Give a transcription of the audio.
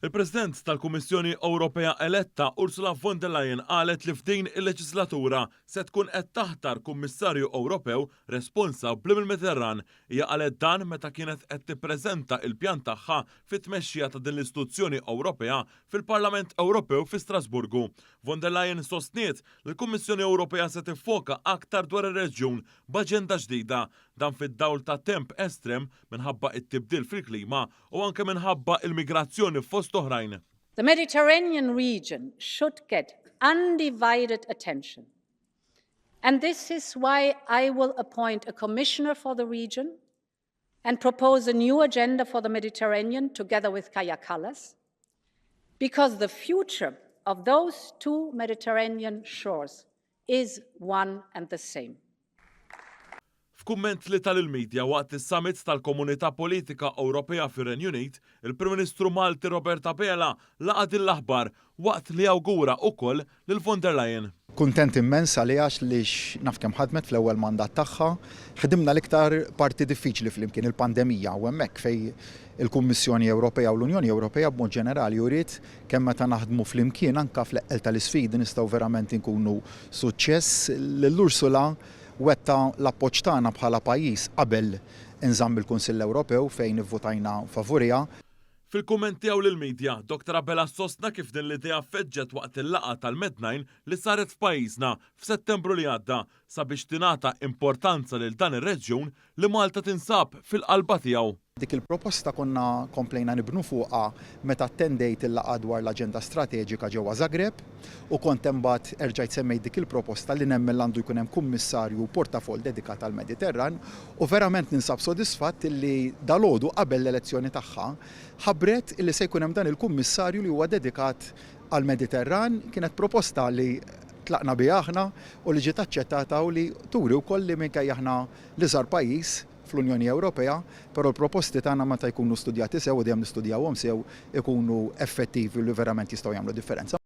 Il-President tal-Kummissjoni Ewropea eletta Ursula von der Leyen qalet li f'din il-leġislatura se tkun qed taħtar Kummissarju Ewropew responsabbli mill-Mediterran. Hija qalet dan meta kienet qed tippreżenta l-pjan tagħha fit-tmexxija ta' din l-istituzzjoni Ewropea fil-Parlament Ewropew fi Strasburgu. Von der Leyen sostniet li l-Kummissjoni Ewropea se tiffoka aktar dwar ir-reġjun b'aġenda ġdida, dan fid-dawl ta' temp estrem minħabba t-tibdil fil-klima u anke minħabba l-migrazzjoni fost oħrajn. The Mediterranean region should get undivided attention. And this is why I will appoint a commissioner for the region and propose a new agenda for the Mediterranean together with Kaja Kallas, because the future of those two Mediterranean shores is one and the same. F'kumment li ta lill-media waqt is-Summit tal-Komunità Politika Ewropea fir-Renju Unit, il-Prim Ministru Malti Robert Abela laqa' din l-aħbar waqt li awgura ukoll lil von der Leyen. Kuntent immens għaliha għaliex naf kemm ħadmet fl-ewwel mandat tagħha. Ħdimna l-iktar parti diffiċli flimkien, il-pandemija, u hemmhekk fejn il-Kummissjoni Ewropea u l-Unjoni Ewropea b'mod ġenerali uriet kemm meta naħdmu flimkien anke fl-eqqel tal-isfidi nistgħu verament inkunu suċċess. Lil Ursula Wetta l-appoġġ tagħna bħala pajjiż qabel inżamm il-Kunsill Ewropew fejn ivvutajna favuriha. Fil-kumment tiegħu lill-media, Dottor Abela sostna kif din l-idea feġġet waqt il-laqgħa tal-Med-Nine li saret f'pajjiżna f'Settembru li għadda sabiex tingħata importanza lil dan ir-reġjun li Malta tinsab fil-qalba tiegħu. Dik il-proposta konna komplejna nibnu fuqha meta attendejt il-laqgħa dwar l-aġenda strateġika ġewwa Zagreb u kont imbagħad erġajt semmejt dik il-proposta li nemmen li għandu jkun hemm kummissarju u portafoll dedikat għall-Mediterran u verament ninsab sodisfatt li dalgħodu qabel l-elezzjoni tagħha ħabbret li se jkun hemm dan il-kummissarju li huwa dedikat għall-Mediterran. Kienet proposta li tlaqna biha aħna u li ġiet aċċettata u li turi wkoll li minkejja aħna l-iżgħar pajjiż fl-Unjoni Ewropea, però l-proposti tagħna meta jkunu studjati sew, u dejjem nistudjawhom sew, ikunu effettivi u li verament jistgħu jagħmlu differenza.